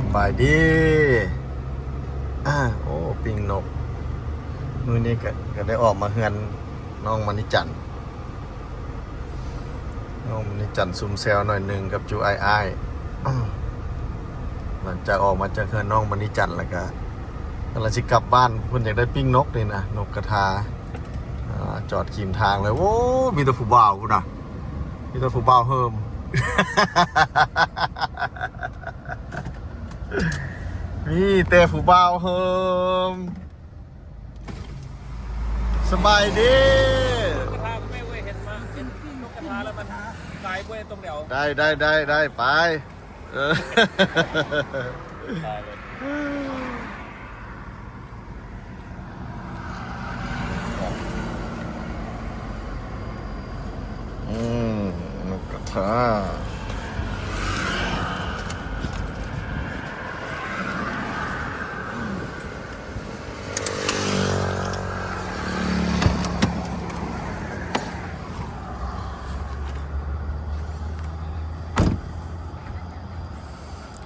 ສະບາຍດີ ໂອ້ ປີ້ງນົກ ມື້ນີ້ກະ ກະໄດ້ອອກມາເຮືອນນ້ອງມະນິຈັນ ນ້ອງມະນິຈັນຊຸມແຊວໜ້ອຍໜຶ່ງກັບຈູອ້າຍໆ ຫຼັງຈາກອອກມາຈາກເຮືອນນ້ອງມະນິຈັນແລ້ວກະ ກຳລັງຊິກັບບ້ານ ເພິ່ນຢາກໄດ້ປີ້ງນົກນີ້ນະ ນົກກະທາ ອາ ຈອດຂິງທາງເລີຍ ໂອ້ ມີແຕ່ຜູ້ບ່າວພຸ້ນນະ ມີແຕ່ຜູ້ບ່າວເຮີມ ມີແຕ່ຜູ້ບ່າວເຮີມ ສະບາຍດີ ນົກກະທາກໍແມ່ເວີຍ ເຫັນມາ ເຫັນນົກກະທາແລ້ວມັນກາຍເວີຍ ຕົງແດວ ໄດ້ ໄດ້ ໄດ້ ໄດ້ ໄປ ເອີ ຕາຍເລີຍ ອືມ ນົກກະທາ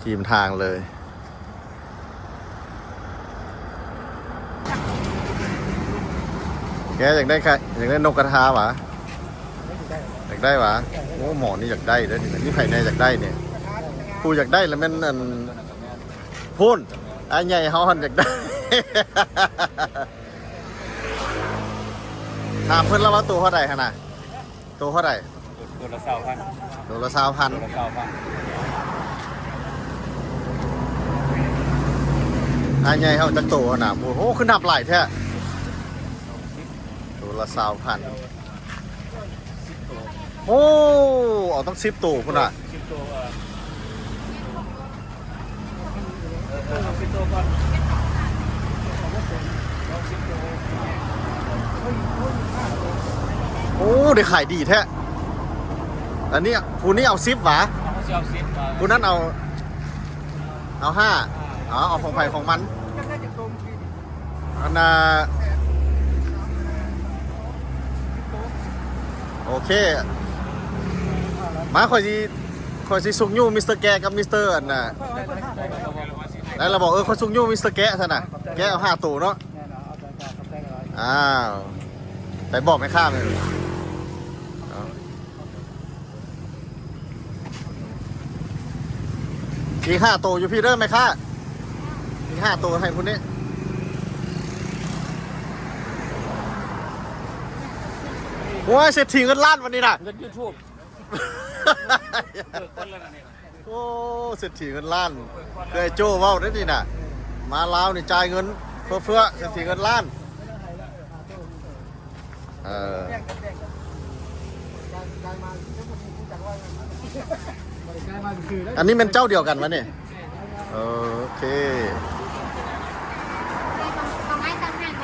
ຂິງທາງເລີຍ ແກຢາກໄດ້ ຢາກໄດ້ນົກກະທາຫວາ? ຢາກໄດ້ຫວາ? ໂອ້ ໝໍນີ້ຢາກໄດ້ເດີ້ ນີ້ ມີໃຜແດ່ຢາກໄດ້ນີ້? ຜູ້ຢາກໄດ້ລະແມ່ນ ອັນ ພຸ້ນ ອ້າຍໃຫຍ່ເຮົາຫັ້ນຢາກໄດ້ ຖາມເພິ່ນລະວ່າໂຕເທົ່າໃດຫັ້ນນະ? ໂຕເທົ່າໃດ? ໂຕລະຊາວພັນ ໂຕລະຊາວພັນ ໂຕລະຊາວພັນ ອ້າຍໃຫຍ່ເຮົາຈັກໂຕຫັ້ນນະ? ໂອ້ ຄືນັບຫຼາຍແທ້ ໂຕລະຊາວພັນ ໂອ້ ເອົາຕັ້ງສິບໂຕພຸ້ນນະ ສິບໂຕ ເອີ ເອີ ເອົາສິບໂຕກ່ອນ ເອົາສິບໂຕ ໂອ້ ໄດ້ຂາຍດີແທ້ ອັນນີ້ ຜູ້ນີ້ເອົາສິບຫວາ? ເອົາສິບ ເອົາສິບ ຜູ້ນັ້ນເອົາ ເອົາຫ້າ ເອົາ ເອົາຂອງໃຜຂອງມັນ ອັນນ່າ ໂອເຄ ມາ ຂ້ອຍຊິ ຂ້ອຍຊິຊຸກຍູ້ມິສເຕີແກະກັບມິສເຕີອັນນ່າ ໄດ້ລະບໍ? ເອີ ຂ້ອຍຊຸກຍູ້ມິສເຕີແກະຊັ້ນນະ ແກະເອົາຫ້າໂຕເນາະ ອ້າວ ໄປບອກແມ່ຄ້າແມ່ນ ເອົາ ອີກຫ້າໂຕຢູ່ພີ້ເດີ້ແມ່ຄ້າ ອີກຫ້າໂຕໃຫ້ຜູ້ນີ້ ໂອ້ຍ ເສດຖີເງິນລ້ານວັນນີ້ນະ ເງິນຢູທູບ ໂອ້ ເສດຖີເງິນລ້ານ ຄືໄອ້ໂຈ້ເວົ້າເດ້ນີ້ນະ ມາລາວນີ້ຈ່າຍເງິນເຟື້ອໆ ເສດຖີເງິນລ້ານ. ເອີ ອັນນີ້ແມ່ນເຈົ້າດຽວກັນວະນີ້? ໂອເຄ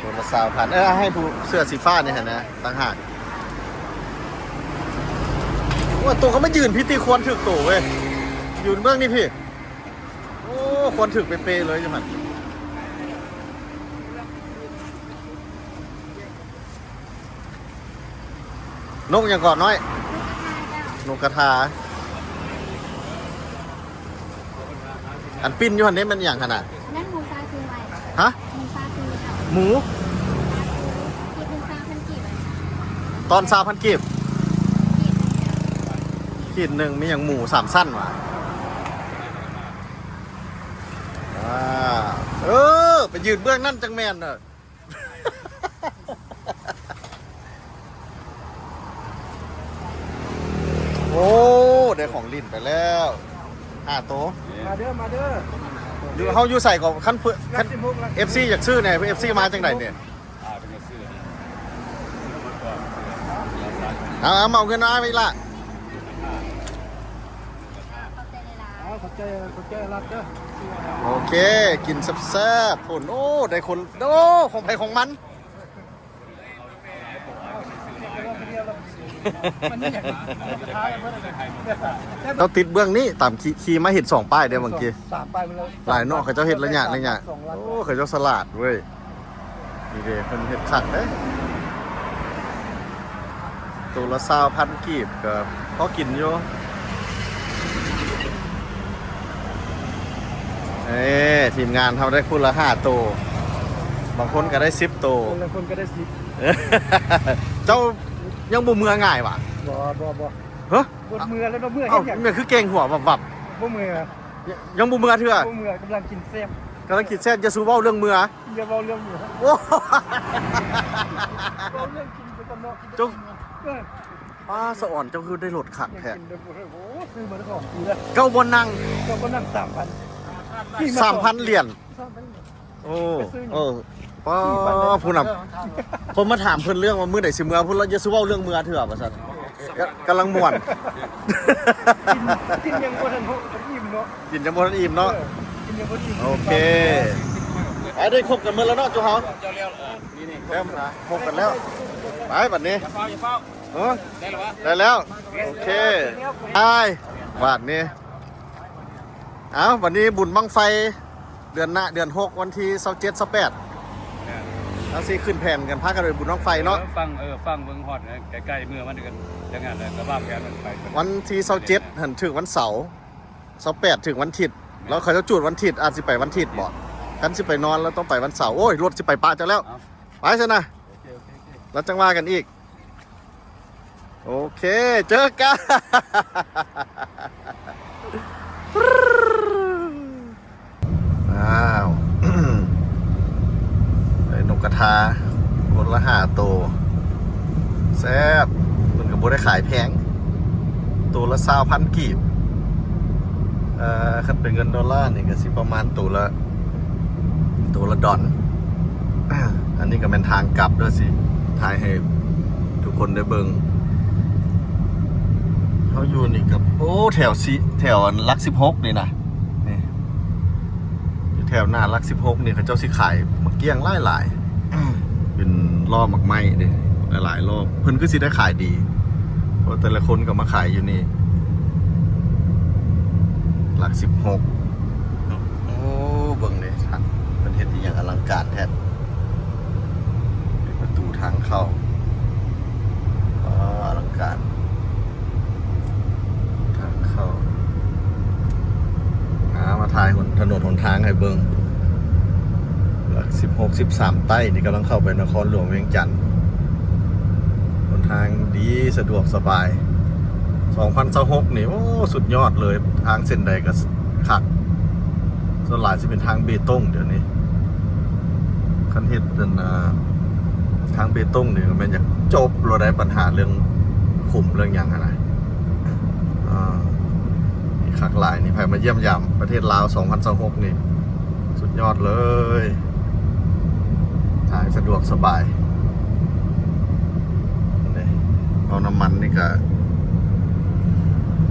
ໂຕລະຊາວພັນ ເອີ ໃຫ້ຜູ້ເສື້ອສີຟ້ານີ້ຫັ້ນນະ ຕ່າງຫາກ. ໂອ້ ໂຕກໍມາຢືນພີ້ຕິ ຄວນຖືກໂຕເວີຍ ຢືນເບິ່ງນີ້ພີ້. ໂອ້ ຄວນຖືກເປະໆເລີຍຢູ່ຫັ້ນ. ນົກຫຍັງເກາະນ້ອຍ? ນົກກະທາ. ອັນປິ່ນຢູ່ຫັ້ນເດ້ແມ່ນຫຍັງຫັ້ນນະ? ນັ້ນໝູຊາຊື້ໄວ້. ຮະ? ໝູຊາຊື້ເຈົ້າ. ໝູ? ຂີດໜຶ່ງຊາວພັນກີບ. ຕອນຊາວພັນກີບ? ຂີດໜຶ່ງ ຂີດໜຶ່ງມີຫຍັງ ໝູສາມຊັ້ນຫວາ? ອ່າ ເອີ ໄປຢືນເບື້ອງນັ້ນຈັ່ງແມ່ນເນາະ. ໂອ້ ໄດ້ຂອງຫຼິ້ນໄປແລ້ວຫ້າໂຕ. ມາເດີ ມາເດີ. ຢູ່ ເຮົາຢູ່ໃສກໍ ຄັນເພື່ອ ຄັນ ເອັຟຊີ ຢາກຊື້ແດ່ ເອັຟຊີ ມາຈັ່ງໃດນີ້? ເອົາ ເອົາ ເອົາເງິນມາໃຫ້ອີກລະ. ຂອບໃຈຫຼາຍໆ. ເອົາ ຂອບໃຈ ຂອບໃຈລັດເດີ. ໂອເຄ ກິນແຊບໆ ພຸ້ນ. ໂອ້ ໄດ້ຄົນ ໂອ້ ຂອງໃຜຂອງມັນ. ເຈົ້າຕິດເບື້ອງນີ້ ຕາມຂີ່ ຂີ່ມາເຫັນສອງປ້າຍເດ້ບາງທີ. ສາມປ້າຍມັນ ຫຼາຍເນາະ ເຂົາເຈົ້າເຮັດໄລຍະ ໄລຍະ. ໂອ້ ເຂົາເຈົ້າສະຫຼາດເວີຍ. ນີ້ເດ້ ເພິ່ນເຮັດຄັກເດ້. ໂຕລະຊາວພັນກີບ ກໍພໍກິນຢູ່. ເອີ ທີມງານເຮົາໄດ້ຄົນລະຫ້າໂຕ ບາງຄົນກໍໄດ້ສິບໂຕ ບາງຄົນກໍໄດ້ສິບ ເຈົ້າຍັງບໍ່ເມືອງ່າຍຫວາ? ບໍ່ ບໍ່ ບໍ່ ຮະ? ບໍ່ເມືອແລ້ວເນາະ ເມືອເຮັດຫຍັງ? ແມ່ນຄືເກັ່ງຫົວວັບໆ ບໍ່ເມືອ ຍັງບໍ່ເມືອເທື່ອ ບໍ່ເມືອ ກຳລັງກິນແຊບ ກຳລັງກິນແຊບ ຢ່າສູ່ເວົ້າເລື່ອງເມືອ ຢ່າເວົ້າເລື່ອງເມືອ ໂອ້ ເວົ້າເລື່ອງກິນໄປກ່ອນເນາະ ເຈົ້າ ເອີ ປ້າ ສະອອນ ເຈົ້າຄືໄດ້ລົດຄັກແທ້ ໂອ້ ຊື້ມາຂອງດີເດີ້ ເກົ້າບ່ອນນັ່ງ ເກົ້າບ່ອນນັ່ງສາມພັນ ສາມພັນຫຼຽນ ສາມພັນຫຼຽນ ໂອ້ ເອີ ປ້າ ຜູ້ນຳ ຄົນມາຖາມເພິ່ນເລື່ອງວ່າມື້ໃດຊິເມືອ ເພິ່ນວ່າຢ່າສູ່ເວົ້າເລື່ອງເມືອເທື່ອວ່າຊັ້ນ ກະ ກຳລັງມ່ວນ ກິນ ກິນຍັງບໍ່ທັນ ບໍ່ທັນອີ່ມເນາະ ກິນຍັງບໍ່ທັນອີ່ມເນາະ ເອີ ກິນຍັງບໍ່ທັນອີ່ມ ໂອເຄ ໄປ ໄດ້ຄົບກັນໝົດແລ້ວເນາະ ຈຸເຮົາ ແລ້ວນະ ຄົບກັນແລ້ວ ໄປບັດນີ້ ເອີ ໄດ້ແລ້ວ ໂອເຄ ໄປ ບາດນີ້ ເອົ້າ ບັດນີ້ບຸນບັ້ງໄຟ ເດືອນໜ້າ ເດືອນຫົກ ວັນທີຊາວເຈັດ ຊາວແປດ ເຮົາຊິຂຶ້ນແຜ່ນກັນ ພາກັນໄປບຸນບັ້ງໄຟເນາະ ເອີ ຟັງ ເອີ ຟັງເບິ່ງຮອດໃກ້ໆ ເມືອມັນກໍຈັ່ງນັ້ນແຫຼະ ກໍວາງແຜນກັນໄປ ວັນທີຊາວເຈັດຫັ້ນຖືກວັນເສົາ ຊາວແປດຖືກວັນທິດ ແມ່ນ ແລ້ວເຂົາເຈົ້າຈູດວັນທິດ ອາດຊິໄປວັນທິດບໍ ຄັນຊິໄປນອນແລ້ວຕ້ອງໄປວັນເສົາ ໂອ້ຍ ລົດຊິໄປປະເຈົ້າແລ້ວ ເອົ້າ ໄປຊັ້ນນະ ໂອເຄ ໂອເຄ ໂອເຄ ແລ້ວຈັ່ງວ່າກັນອີກ ໂອເຄ ເຈີກັນ ອ້າວ ໄດ້ນົກກະທາ ຄົນລະຫ້າໂຕ ແຊບ ເພິ່ນກໍບໍ່ໄດ້ຂາຍແພງ ໂຕລະຊາວພັນກີບ ເອີ ຄັນເປັນເງິນໂດລານີ້ກໍຊິປະມານໂຕລະ ໂຕລະດອນ ອັນນີ້ກໍແມ່ນທາງກັບເດີ້ ຊິຖ່າຍໃຫ້ທຸກຄົນໄດ້ເບິ່ງ ເຮົາຢູ່ນີ້ກໍ ໂອ້ ແຖວຊິ ແຖວອັນຫຼັກສິບຫົກນີ້ນະ ນີ້ ຢູ່ແຖວໜ້າຫຼັກສິບຫົກນີ້ ເຂົາເຈົ້າຊິຂາຍໝາກກ້ຽງຫຼາຍໆ ເປັນລໍ້ໝາກໄມ້ເດ້ ຫຼາຍໆລໍ້ ເພິ່ນຄືຊິໄດ້ຂາຍດີ ເພາະແຕ່ລະຄົນກໍມາຂາຍຢູ່ນີ້ ຫຼັກສິບຫົກ ໂອ້ ເບິ່ງເດ້ ເພິ່ນເຮັດອີ່ຫຍັງອະລັງການແທ້ ປະຕູທາງເຂົ້າ ວ້າ ອະລັງການ ທາງເຂົ້າ ອາ ມາຖ່າຍຫົນ ຖະໜົນຫົນທາງໃຫ້ເບິ່ງ ຫຼັກສິບຫົກ ສິບສາມໃຕ້ນີ້ ກຳລັງເຂົ້າໄປນະຄອນຫຼວງວຽງຈັນ ຫົນທາງດີ ສະດວກສະບາຍ ສອງພັນຊາວຫົກນີ້ ໂອ້ ສຸດຍອດເລີຍ ທາງເສັ້ນໃດກໍຄັກ ສ່ວນຫຼາຍຊິເປັນທາງເບຕົງດຽວນີ້ ຄັນເຮັດອັນ ອ່າ ທາງເບຕົງນີ້ກໍແມ່ນຢາກຈົບໂລດໄດ໋ ບັນຫາເລື່ອງຂຸມເລື່ອງຫຍັງຫັ້ນນະ ອ່າ ຄັກຫຼາຍນີ້ ໃຜມາຢ້ຽມຢາມປະເທດລາວ ສອງພັນຊາວຫົກນີ້ ສຸດຍອດເລີຍ ທາງສະດວກສະບາຍ ນີ້ ປ້ຳນ້ຳມັນນີ້ກະ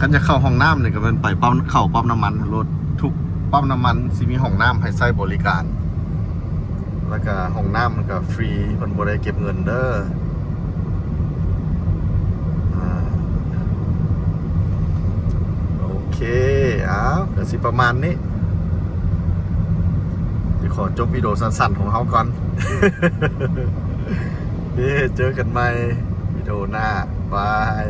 ຄັນຈະເຂົ້າຫ້ອງນ້ຳນີ້ກະແມ່ນໄປປ້ຳ ເຂົ້າປ້ຳນ້ຳມັນໂລດ ທຸກປ້ຳນ້ຳມັນຊິມີຫ້ອງນ້ຳໃຫ້ໃຊ້ບໍລິການ ແລ້ວກະຫ້ອງນ້ຳມັນກະຟຣີ ເພິ່ນບໍ່ໄດ້ເກັບເງິນເດີ້ ອ່າ ໂອເຄ ອ້າວ ກະຊິປະມານນີ້ ຊິຂໍຈົບວິດີໂອສັ້ນໆຂອງເຮົາກ່ອນ ເອີ ເຈີກັນໃໝ່ວິດີໂອໜ້າ ບາຍ.